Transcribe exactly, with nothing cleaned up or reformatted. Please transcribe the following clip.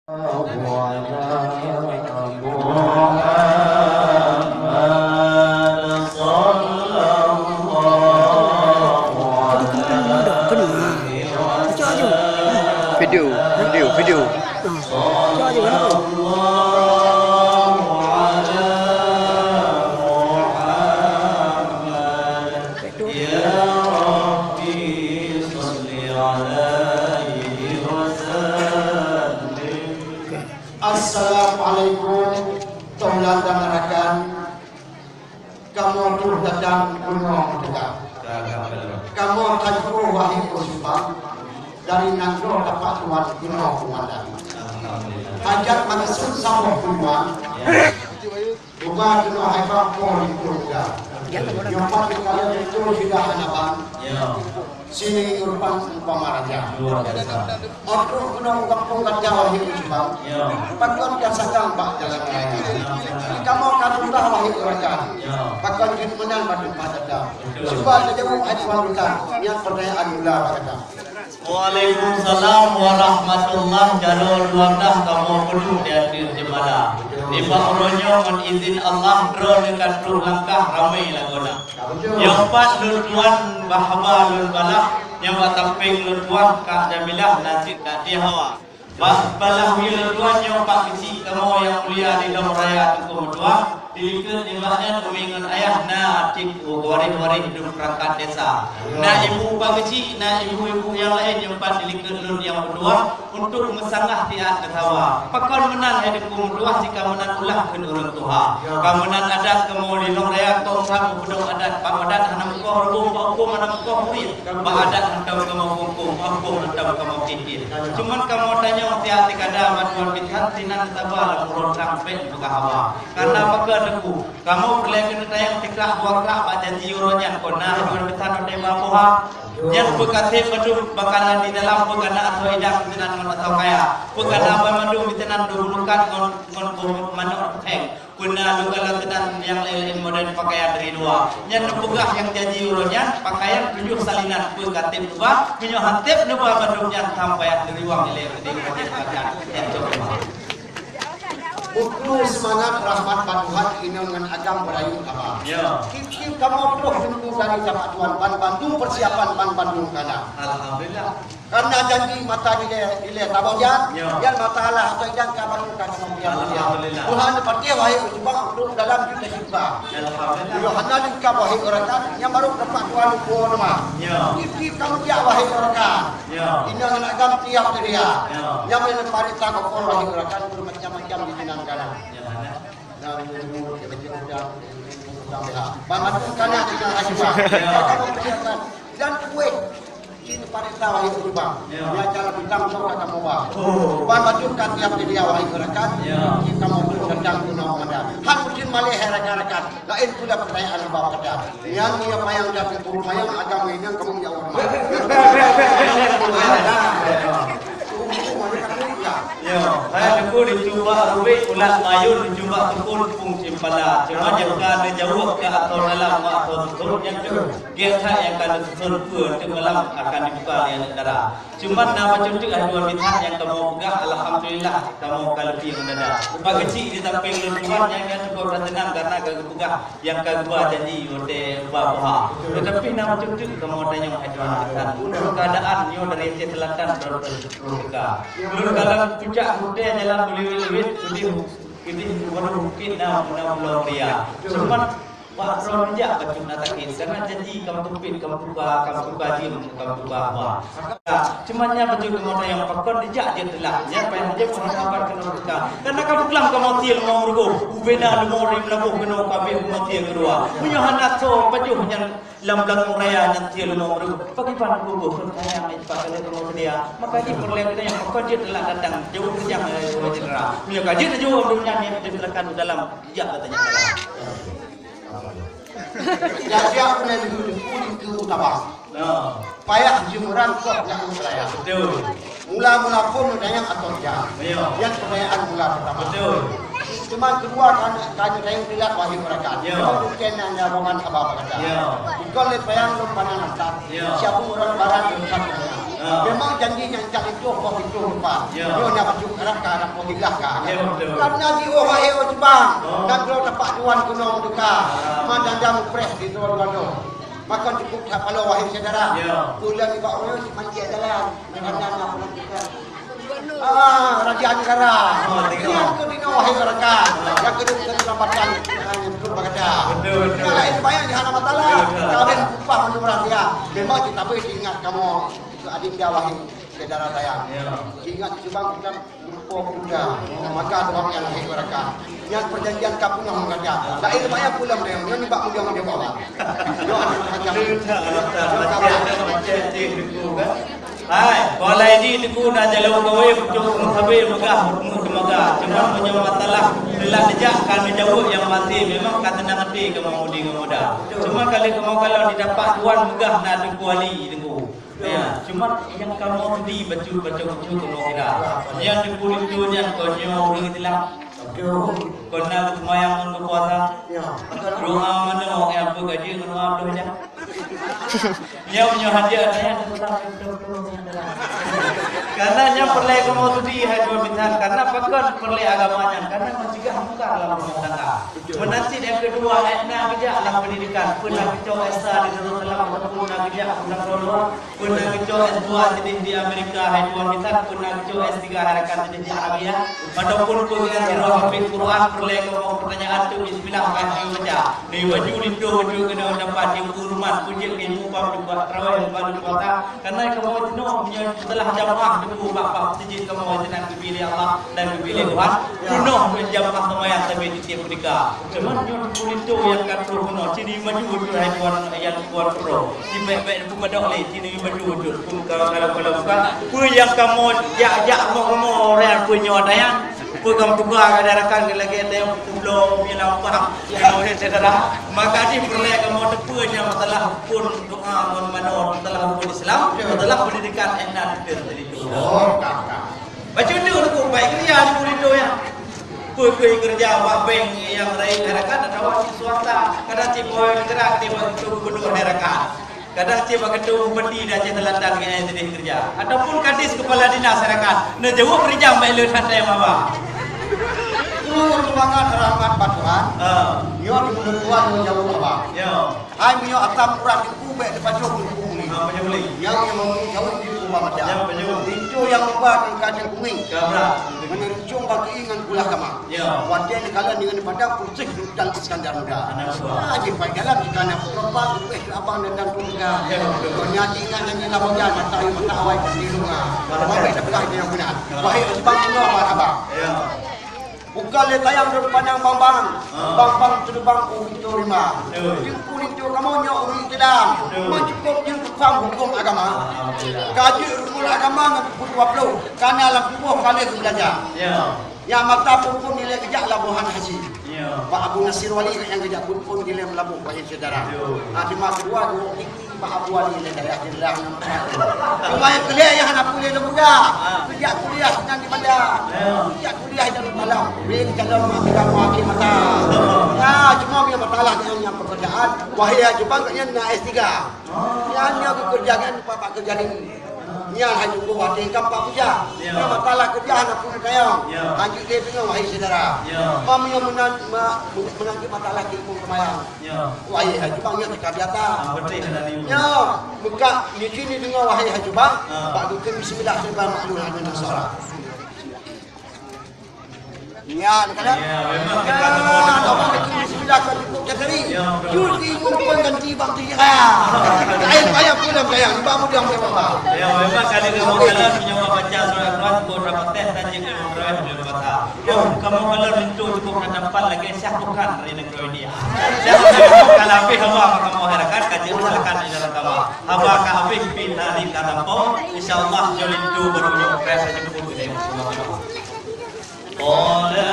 Video, video, video. Assalamualaikum, tuan dan rakan. Kamoe troh datang keunoe meuteuka. Kamoe ka jiôh wahé ureuëng Subang, dari nanggroe tapak tuan keunoe keumandan. Hajat meukeusut saboh tujuan. Buka keunoe hai bang po di Pulo Muda. Nyoe pat di kalian beutôi sudah hana bang. Sini urupan umpama raja. Luar biasa. Ôk troh keunoe u gampông gata wahé ureuëng Subang. Pakon ka sagang bak jalan raya. Kamoe ka tunggah wahé ureuëng rakan. Pakon jeuet meunan bak teumpat gata. Cuba tajaweueb hai tuan rutan, nyan peutanyaan mula bak gata. Waalaikumsalam warahmatullah. Jaroe dua blah kamoe peuduek di ateueh jeumala. Nibak uroe nyoe ngon izin Allah droeneuh ka troh langkah ramé lagoena. Nyoe pat lôn tuan bah haba lôn balah, nyang bak sampéng lôn tuan Kak Jamilah na cit Kak Tiawa. Bak balah wie lôn tuan nyoe pak keuchik kamoe nyang mulia di lôn raya Teungku meutuah, di likot nibak nyan umi ngon ayah na cit waréh-waréh dum peurangkat desa. Na ibu pak keuchik, na ibu-ibu nyang laén nyoe pat di likot lôn nyang meutuah. Untuk meusanggah siat neusawa. Pakon meunan hai Teungku meutuah, si ka meunan ulah kheun ureuëng tuha. Ka meunan adat kamoe di lôn raya kong that meupeudong adat, bak adat hana meukoh rubông, bak hukôm hana meukoh murit, bak adat hantom kamoe kungkong, bak hukôm hantom kamoe kikir. Cuman kamoe tanyong siat sikada bak tuan bisan sinan saba lam uroe trang bék peugah haba. Karena pakon Teungku, kamoe peureulée keuneuk tanyong sikrak dua krak bak janji uroe nyan kon na tuan bisan watée ba poha. Nyan peue ka seb mandum makanan di dalam, peue ka na asoe idang sinan ngon asoe kaya, peue ka na banmandum sinan dum lukat ngon, ngon boh manok péng, peue na lukat sinan nyang laén-laén model pakaian dari luwa. Nyan neupeugah nyang janji uroe nyan, pakaian tujoh salinan peue ka seb neuba, meunyoe han seb neuba mandum nyan, tham payah neuriwang ilée keudeh wajéb makan. Nyan cok teuma. Bukru seumangat rahmat bak Tuhan inong ngon agam beurayeuk haba. Ya. Tiep-tiep kamoe troh Teungku dari tapak tuan ban bandum persiapan ban bandum kana. Alhamdulillah. Karena janji mata dilée, dilée saboh jan, ya, jan mata Allah atau idang ka bandum ka saboh jan. Alhamdulillah. Tuhan patéh wahé ureuëng Subang untuk dalam juta syurga. Alhamdulillah. Yohana lingka wahé ureuëng rakan, nyang barô dapat Tuhan lupo nama. Ya. Tiep-tiep kamoe jak wahé ureuëng rakan. Ya. Inong ngon agam tiap teuria. Ya. Nyang meuneuparita keu pon wahé ureuëng rakan, macam-macam di sinan kana. Ya, ya. Dan ilmu, ilmu, ilmu, ilmu, ilmu, ilmu, ilmu, ilmu. Ban mandum kana tinggai acuan. Ya. Dan kueh. Cin parisa wahé ureuëng Subang. Ya. Ya, cara bintang sok ka kamoe ba. Oh. Ban mandum ka tiap teuria wahé ureuëng rakan. Ya. Cin kamoe tu datang guna mada. Han mungkin malée hai rakan-rakan. Laén pula peutanyaan bak gata. Nyan meunyoe payang dan teungku payang agam nyan kamoe jak ureuëng. Yo, hai teungku dicuba rubek ulat mayun dicuba teungku pung simpala. Cuma jika neujaweueb ke atau dalam atau tutup nyan tu. Giat that nyang ka neususun peue teuk malam akan dibuka lé aneuk dara. Cuman na bacut teuk hai tuan bisan nyang kamoe peugah, alhamdulillah, kamoe ka leupie ngon dada. Bak keuchik di sampéng lôn tuan nyang nyan cukup rasa seunang karena ka geupeugah nyang ka geuba janji watée ba poha. Teutapi na bacut teuk kamoe tanyong hai tuan bisan. Untuk keuadaan nyoe dari Aceh Selatan droe teuka. Lôn kalon pucak mutée jalan beuliwet-liwet, keudeh, keudeh bukét na, na Pulo Muria. Cuman Bak droeneuh jak bacut na sakét, karena janji kam teubiet, kam tuka, kam tuka jeuem, kam tuka haba. Cuma nyan bacut kamoe tanyong pakon dijak jeuet teulat, nyan payah jeuet meusabar keunoe teuka. Karena ka peugah kamoe tiel leumo meureugoh, ubena leumo rim laboh keunoe ka abéh kamoe tiel keudua. Meunyoe hana soe pajoh nyan lam blang raya nyan tiel leumo meureugoh, pakriban kugoh keu tanyong nyan pakon lé kamoe seudia. Maka jipeureulée tanyong pakon jeuet teulat datang, jauh keujang lé kamoe cedera. Meunyoe ka jeuet jauh donya nyan jeuet teulat u dalam, jak ka tanyong dalam. Jadi aku nak dulu pun ke utama. Ya. Payah jeuem rangkok nak raya. Betul. Mula-mula pun dayang atau jam. Ya. Yang pertanyaan mula pertama. Betul. Cuma kedua kan kan dayang tidak wahai mereka. Ya. Bukan yang nyawangan apa kata. Ya. Bukan le payang lu panang atas. Ya. Siapa orang barang yang tak. Ah. Memang janji nyang ka linto boh linto lupa. Ya. Nyoe na bacut Arab ka, Arab boh tiga ka. Ya, betul. Karena di oh hai oh cubang, oh, nanggroe tapak tuan keunoe meuduka. Ah. Cuma danda mupreh di dua dua. Maka cukup that paloe wahai syedara. Ya. Pulang di bak ureueng si manjek jalan. Karena na pulang kita. Ah, raja negara. Oh, tengok. Yang kedua wahai rakan. Ah. Yang kedua kita selamatkan. Ah, yang kedua bagada. Betul, betul. Kalau itu banyak di hana masalah. Ya, betul. Kawin upah menurut dia. Memang kita boleh ingat kamu. Keu adinda wahai syedara sayang. Ya. Ingat cubang bukan rupa pemuda. Maka sebab yang lahir baraka. Yang perjanjian ka punah mengkaca. Lahir banyak pulang dia. Yang nibak mulia dia bawa. Dia ada macam. Hai, walai di teungku na jalan gawe untuk mengkabe megah, untuk tenaga. Cuma punya masalah telah dijak kan menjawab yang mati memang kata nak hati kamu mudi kamu dah. Cuma kali kamu kalau didapat tuan megah na teungku wali teungku. Ya, cuma nyang kamoe di bacut-bacut ucut kamoe kira. Nyang di kulit tu nyang kau nyoe ureueng Islam. Kau na seumayang ngon puasa. Ya. Doa mana yang apa gaji ngon doa tu aja. Nyang nyoe hadiah saya. Karena nyang perlai kamoe tu di hai dua bintang. Karena pakon perlai agama nyan. Karena mencegah muka dalam rumah tangga. Menanti yang kedua, eh, na geujak lam pendidikan. Pernah keucok S satu di Darussalam, pernah geujak, pernah keluar. Pernah keucok S dua jeunèh di Amerika, hai tuan bisan, pernah keucok S tiga hai rakan jeunèh di Arabia. Ataupun peugah sidroe hafid Quran, peureulèe kamoe pertanyaan tu, bismillah, ka geuyue baca. Di baju linto, baju keunoe dapat di rumah, peujeuet ilmu, pam dibuat tarawih, pam dibuat tak. Karena kamoe jeuneuh, meunyoe seuteulah jamaah teungku bak-bak meuseujid kamoe sinan geupilih Allah dan geupilih Tuhan. Jeuneuh jamaah seumayang sabe tiep-tiep merdeka. Cuman nyoe teungku linto nyang ka troh keunoe, sini maju beutôi hai tuan, nyang tuan troh. Sibèk-bèk teungku padok lé, sini maju beutôi. Pun kalau, kalau, kalau bukan, peue nyang kamoe jak-jak rumoh-rumoh orang peue nyoe tayang, peue kamoe tuka ka dirakan lagèe tayang pulo, pulo lampah, ya, oleh saudara. Maka di peureulèe kamoe teupeue nyang masalah rukun doa ngon manoe, masalah rukun Islam, masalah pendidikan, eh, na detail tadi tu. Oh, ka, ka. Bacut tu rukun baik kerja di murid tu ya. Peue keuh kerja bak bank nyang rayeuk harakat atawa di swasta. Kadang cit pegawai negara, kadang bak gubernur harakat. Kadang cit bak ketua bupati di Aceh Selatan ngon S D kerja. Ataupun kadis kepala dinas harakat. Neujaweueb rijang bak lé that tayang maba. Kru seumangat rahmat bak Tuhan. Ha. Nyoe di mulut Tuhan neujaweueb haba. Ya. Hai meunyoe asam urat teungku bèk teupajoh keu teungku uli. Ha, pajoh uli. Nyang nyang meunyoe jaweueb di rumah mata. Ya, pajoh. Linto nyang meuba teuka cangkueng. Ka brat. Meunyoe rincong bagi ngon kulah kama. Ya. Watèe neukalon deungon padang putih Sultan Iskandar Muda. Anak buah. Nah, jipai dalam jika na peurempuan, ubeh abang dan dan pemuda. Ya, betul. Kau nyati ingat dan nila hujan, mata ayu, mata awai, pasti lunga. Baru. Mabek dah pegang dia yang benar. Ya. Wahai Tuhan, Allah, marhaba. Ya. Bukan lé tayang daun pandang bang-bang, ah, bang-bang teubang u pintoe rimba. Betul. Teungku linto kamoe nyoe ureueng Islam. Betul. Meucukôp jeuet geupaham hukôm agama. Alhamdulillah. Ka jeuet rukun agama ngon peuet dua ploh, ka na lam tuboh ka lheueh geubeulaja. Ya. Nyang mata phôn-phôn dilèe geujak laboh hana hase. Ya. Pak Abu Nasir Wali nyang geujak phôn-phôn dilèe meulaboh, wahai syedara. Betul. Ah, teuma keudua, Bak Abu Ali lé dayah jeulaih nama. Cuma nyang keu lhèe nyang hana peureulèe lôn peugah. Ah. Geujak kuliah nyan di Banda. Ya. Geujak kuliah di Darussalam. Weh, calon mak peugah muakhir mata. Ya, cuma meunyoe masalah nyan nyang pekerjaan, wahai Haji Bang, nyan na S tiga. Oh. Nyan nyoe geukeureuja nyan bak, bak keureuja ni. Nyan hana jumpa watèe gampang peugah. Ya. Nyoe masalah keureuja hana peureulèe tayang. Ya. Hanjeuet lé deungoe, wahai syedara. Ya. Meunyoe meunan, ma-, meunan jeuet masalah keu imeum seumayang. Ya. Wahai Haji Bang, nyoe teuka biasa. Ah, beutôi, ada di. Ya, buka nyoe cit neudeungoe, wahai Haji Bang, ah, bak geukheun bismillah, seuleubah maklum ada nasara. Ya, kan? Ya, memang kita. Ya, apa itu bismillah, kan cukup jadari. Ya, betul. Jus ibu pun ganti bang tu ya. Kain payah pulang kayang, bang mudah mudah. Ya, memang kali ni mau jalan punya baca surat Quran, kau dapat teh tanya ke Ibrahim. Kamoe, kamoe kalau linto cukup na tampan lagèe Syah Tuhan dari negeri India. Syah Tuhan kalau habéh haba maka kamoe harakat ka jeuet masyarakat di dalam kamoe. Haba ka habéh pih hari ka lampau, insya Allah jauh linto baru nyoe press saja pun boleh. Qala